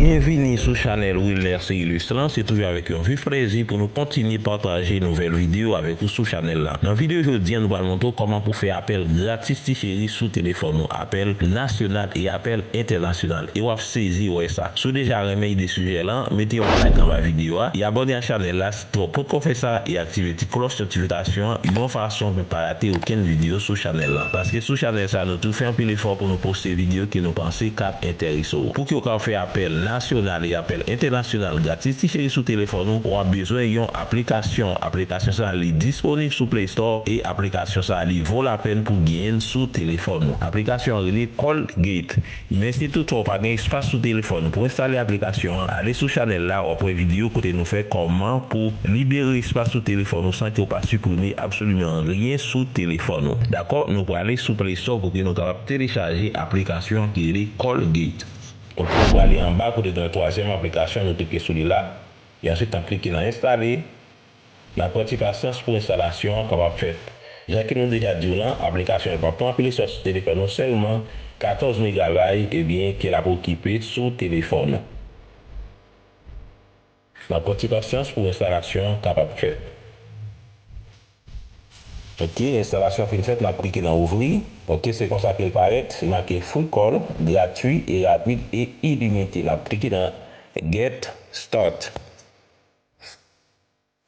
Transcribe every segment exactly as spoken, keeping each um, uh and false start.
Byenvini sou chanèl Wilner Cerilus lan. Se toujou avèk yon vif plèzi pou nou kontinye pataje nouvèl videyo avèk ou sou chanèl la. Nan videyo jodi a, nou pral montre w kòman pou fè apèl gratis ti cheri sou telefòn ou, apèl nasyonal e apèl entènasyonal. E w ap sezi wè sa. Si w deja renmen ide sijè lan, mete yon like anba videyo a e abòne a chanèl la si w potko fè sa e aktive ti klòch notifikasyon an yon fason pou pa rate okenn videyo sou chanèl lan. Paske sou chanèl sa, nou toujou fè anpil efò pou nou poste videyo ke nou panse k ap enterese w. Pou ke w ka fè apèl nasyonal e apèl entènasyonal gratis ti cheri sou telefòn ou, w ap bezwen yon aplikasyon. Aplikasyon sa, li disponib sou Play Store e aplikasyon sa, li vo lapèn pou genyen l sou telefòn ou. Aplikasyon an rele Colgate. Men si toutfwa w pa gen espas sou telefòn ou pou enstale aplikasyon an, ale sou chanèl la, w ap wè videyo kote nou fè kòman pou libere espas sou telefòn ou san ke w pa siprime absoliman anyen sou telefòn ou. Dakò, nou prale sou Play Store pou ke nou kapab telechaje aplikasyon ki rele Colgate. Oke, nou prale anba kote gen yon twazyèm aplikasyon, nou klike sou li la. E answit, n ap klike nan enstale. N ap pran ti pasyans pou enstalasyon an kapab fèt. Jan ke nou deja di w lan, aplikasyon an p ap pran anpil espas sou telefòn ou, sèlman katòz megabay, ebyen, ke l ap okipe sou telefòn ou. N ap pran ti pasyans pou enstalasyon an kapab fèt. Oke, enstalasyon an fin fèt, n ap klike nan ouvri. Oke, se konsa ke l parèt, se make free call, gratui e rapid e ilimite. N ap klike nan get start.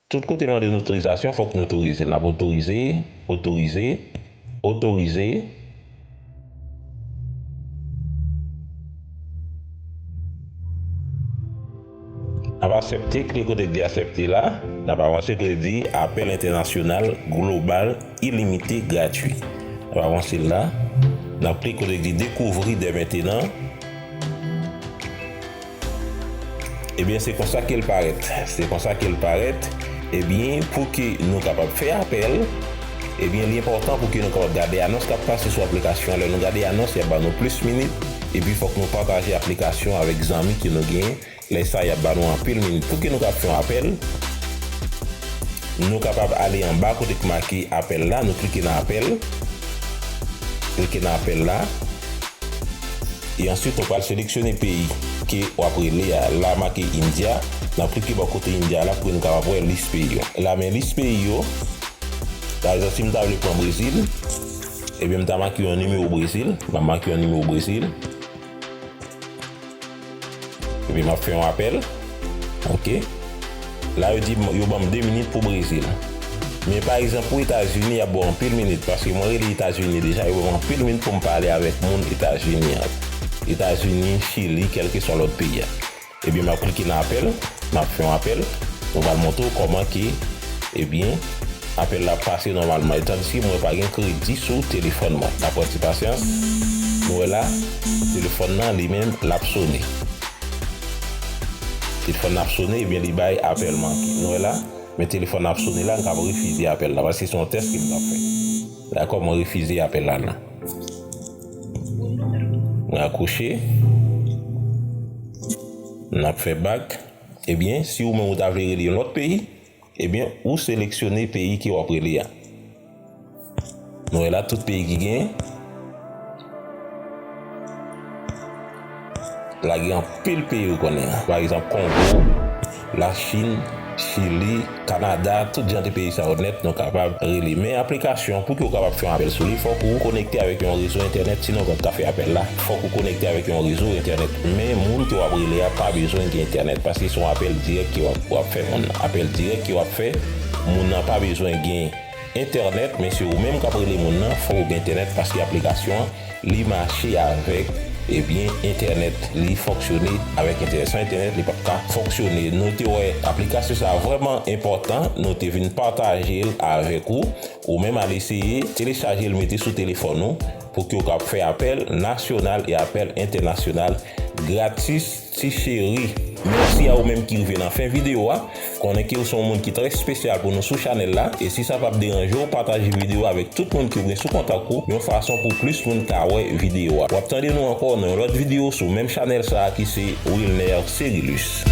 Tout kote l mande n otorizasyon, fòk nou otorize l. N ap otorize, otorize, otorize. N ap aksepte, klike kote k di aksepte la. N ap avanse kote k di apèl entènasyonal global ilimite gratui. N ap avanse l la. N ap klike kote k di dekouvri dè mentenan. Ebyen, se konsa ke l parèt. Se konsa ke l parèt. Ebyen, pou ke nou kapab fè apèl, ebyen, li enpòtan pou ke nou kapab gade anons k ap pase sou aplikasyon an. Lè nou gade anons, y ap ba nou plis minit. Epi, fòk nou pataje aplikasyon avèk zanmi ke nou genyen. Lè sa, y ap ba nou anpil minit. Pou ke nou kapab fè yon apèl, nou kapab ale anba kote k make apèl la. Nou klike nan apèl. Klike nan apèl la. E answit, nou pral seleksyone peyi ke w ap rele a. La make India, n ap klike bò kote India la pou nou kapab wè lis peyi yo. La men lis peyi yo. Pa egzanp, si m ta vle pran Brezil, ebyen, m ta make yon nimewo Brezil. M ap make yon nimewo Brezil. Epi m ap fè yon apèl. Oke. La, yo di m, yo ban m de minit pou Brezil. Men pa egzanp, pou Etazini, y ap ba w anpil minit, paske mwen rele Etazini deja, yo ban m anpil minit pou m pale avèk moun Etazini an. Etazini, Chili, kèlkeswa lòt peyi a. Ebyen, m ap klike nan apèl, m ap fè yon apèl. Nou pral montre w kòman ke, ebyen, apèl la ap pase nòmalman. Tandiske mwen pa gen kredi sou telefòn mwen. N ap pran ti pasyans. Nou wè la, telefòn nan, li menm, l ap sone. Telefòn nan ap sone, ebyen, li bay apèl manke. Nou wè la, men telefòn nan ap sone la, m kapab refize apèl la, paske se yon tès ke m t ap fè. Dakò, mwen refize apèl la la. Mwen rakwoche. N ap fè bak. Ebyen, si ou menm ou ta vle rele yon lòt peyi, ebyen, ou seleksyone peyi ke w ap rele a. Nou wè la tout peyi ki genyen. La gen anpil peyi ou konnen. Pa egzanp, Kongo, Lachin, Chili, Kanada, tout jan de peyi sa yo nèt, nou kapab rele. Men aplikasyon, pou ke w kapab fè yon apèl sou li, fòk ou konekte avèk yon rezo entènèt, sinon w p ap ka fè apèl la. Fòk ou konekte avèk yon rezo entènèt. Men moun ke w ap rele a pa bezwen gen entènèt, paske se yon apèl dirèk ke w ap, w ap fè moun nan. Apèl dirèk ke w ap fè, moun nan pa bezwen gen entènèt, men se ou menm k ap rele moun nan, fòk ou gen entènèt, paske aplikasyon an, li mache avèk, ebyen, entènèt. Li fonksyone avèk entènèt. San entènèt, li p ap ka fonksyone. Nou te wè aplikasyon sa a vrèman enpòtan. Nou te vin pataje l avèk ou. Ou menm al eseye telechaje l, mete sou telefòn ou pou ke w kab fè apèl nasyonal e apèl entènasyonal gratis. Ti cheri, mèsi a ou menm ki rive nan fen videyo a. Konnen ke ou se yon moun ki trè espesyal pou nou sou chanèl la. E si sa p ap deranje w, pataje videyo a avèk tout moun ke w gen sou kontak ou, yon fason pou plis moun ka wè videyo a. W ap tande nou ankò nan yon lòt videyo sou menm chanèl sa a ki se Wilner Cerilus.